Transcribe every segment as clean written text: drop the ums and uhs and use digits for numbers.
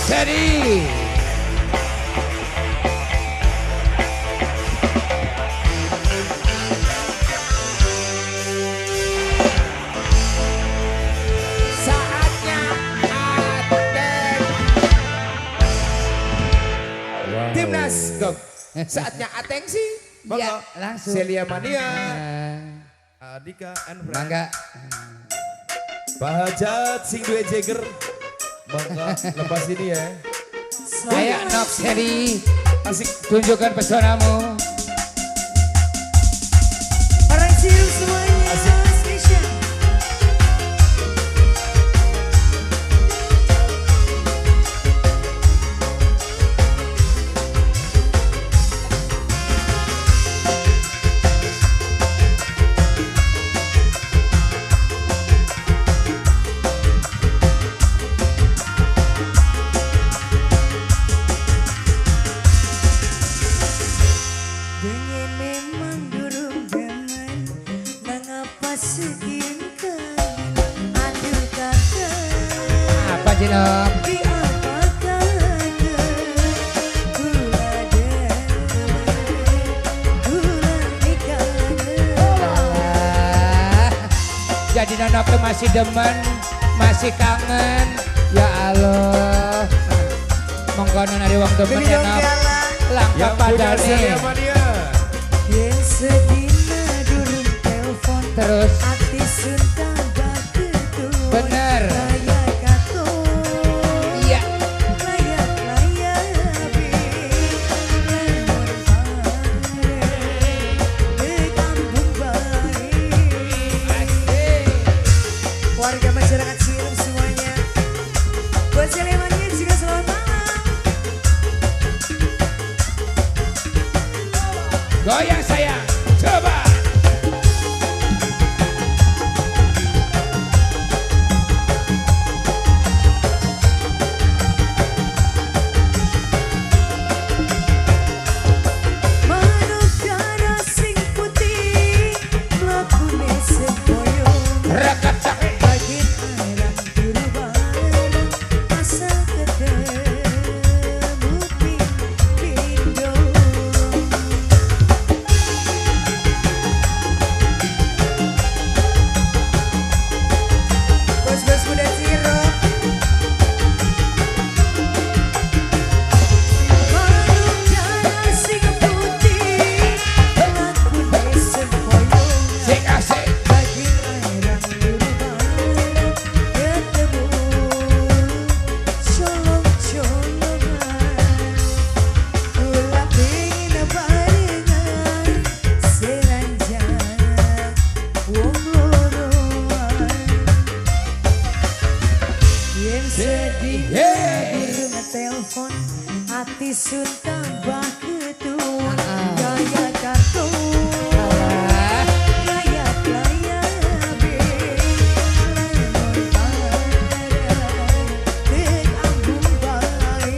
Seri. Saatnya Ateng. Wow. Timnas go. Saatnya atensi. Monggo. Ya, langsung. Celia Mania. Adika and Friend. Mangga. Pak Hajat sing duwe jeger. Monggo lepas ini ya. Ayo Nok Seri, Asik. tunjukkan pesonamu. Orang cium semuanya. Asik. Spesial. Dingin memang durung demen, mengapa sekian kangen? Aduh kakak, Apa sih Nok? di apakah gula demen, gula kangen. Ah, jadi Nonok tuh masih demen, masih kangen. Ya Allah. Mongko non ari wong demen Beli ya dong Nok. piala. Langka Yang punya padane. Celia Mania. Yen sedina durung telepon, Terus ati sun tambah ketuwun. Bener. Layak katon. Iya. Layak layabi lemon pare di kampung bae. Warga masyarakat Sirum semuanya. Buat Celia juga selamat malam. Goyang sayang, coba. Manuk dara sing putih mlakune sekoyo. Rekat cak. Bagian arang biru bareng asal ketemu ping pindo. Bos-bos muda Ciro. Manuk dara sing putih mlakune sekoyo. Sik asik. Bagi arang biru bareng ketemu colong-colongan. Kula pengin barengan seranjang wong loroan. Yen sedih durung telepon, ati sun tambah ketuwun kaya kartun. Alah. Layak layabe lemon pare tek ambung bae.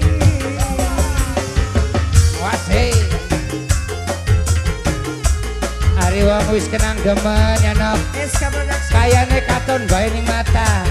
Wase. Ari wong wis kenang demen ya Nok. SK Production. Kayane katon bae ning mata.